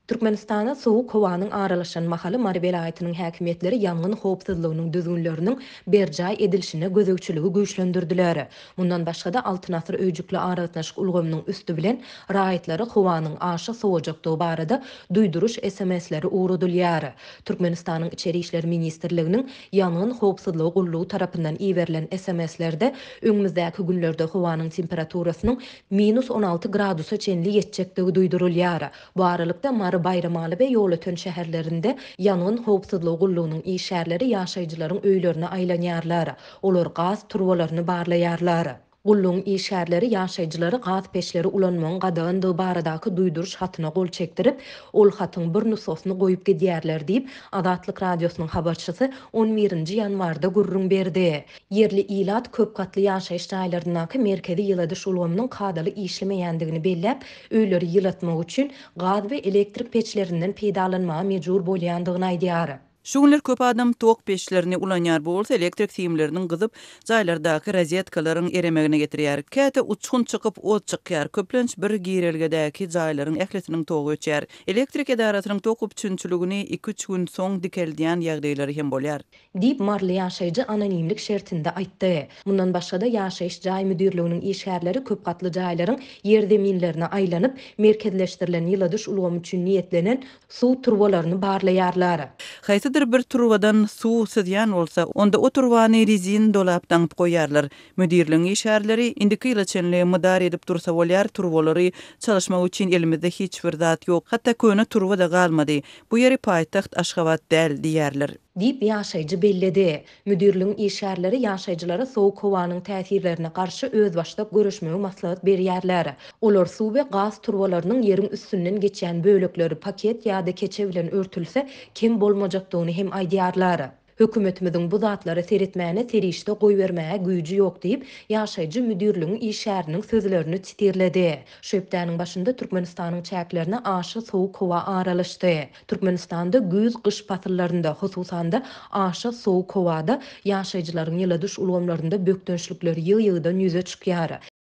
Türkmenistana sowuk howanyň aralaşan mahaly Mary welaýatynyň häkimiýetleri ýangyn howpsuzlygynyň düzgünleriniň berjaý edilişine gözegçiligi güýçlendirdiler. Mundan başga-da, Altyn asyr öýjükli aragatnaşyk ulgamynyň üsti bilen raýatlara howanyň aşa sowajakdygy barada duýduryş SMS-leri ugradylýar. Türkmenistanyň Içeri işler ministrliginiň Ýangyn howpsuzlygy gullugy tarapyndan iberilen SMS-lerde öňümizdäki günlerde howanyň temperaturasynyň minus 16 gradusa çenli ýetjekdigi duýdurylýar. Bu aralykda, Mary, Baýramaly we Ýolöten şäherlerinde ýangyn howpsuzlygy gullugynyň işgärleri ýaşaýjylaryň öýlerine aýlanýarlar. Olar gaz turbalaryny barlaýarlar. Gullugyň işgärleri ýaşaýjylary gaz peçleri ulanmagyň gadagandygy baradaky duýduryş hatyna gol çekdirip, ol hatyň bir nusgasyny goýup gidýärler diýip, Azatlyk Radiosynyň habarçysy on birinji ýanwarda gürrüň berdi. Ýerli ilat köp gatly ýaşaýyş jaýlaryndaky merkezi ýyladyş ulgamynyň kadaly işlemeýändigini belläp, öýleri ýylatmak üçin gaz we elektrik peçlerinden peýdalanmaga mejbur bolýandygyny aýdýar. Şu günler köp adam tok peçlerini ulanýar, bu bolsa elektrik simleriniň gyzyp, jaýlardaky rozetkalaryň eremegine getirýär. Käte uçgun çykyp, ot çykýar. Köplenç bir girelgedäki jaýlaryň ählisiniň togy öçýär. Elektrik edarasynyň tok üpjünçiligini iki-üç gün soň dikeldýän ýagdaýlary hem bolýar. Diýip, maryly ýaşaýjy anonimlik şertinde aýtdy. Mundan başga-da, ýaşaýyş jaý müdirliginiň işgärleri köp gatly jaýlaryň ýerzeminlerine aýlanyp, merkezleşdirilen ýyladyş ulgamy üçin niýetlenen suw turbalaryny barlaýarlar. Haýsydyr bir turbadan suw syzýan bolsa, onda o turbany rezin dolap daňyp goýýarlar. Müdirligiň işgärleri, Indiki ýyla çenli mydar edip dursa bolýar, turbalary çalyşmak üçin elimizde hiç bir zat ýok, hatda köne turba-da galmady. Bu ýeri paýtagt Aşgabat däl diýýärler. Diýip, ýaşaýjy belledi. Müdirligiň işgärleri ýaşaýjylara sowuk howanyň täsirlerine garşy özbaşdak göreşmegi maslahat berýärler. Olar suw we gaz turbalarynyň ýeriň üstünden geçýän bölekleri paket ýa-da keçe bilen örtülse, kem bolmajakdygyny hem aýdýarlar. Hökümetimiziň bu zatlara seretmäne serişde goýbermäge güýji ýok diýip, ýaşaýjy müdirligiň işgäriniň sözlerini sitirledi. Şu hepdäniň başynda Türkmenistanyň çäklerine aşa sowuk howa aralaşdy. Türkmenistanda güýz-gyş pasyllarynda, hususan-da, aşa sowuk howada ýaşaýjylaryň ýyladyş ulgamlarynda bökdençlikler ýygy-ýygydan ýüze çykýar.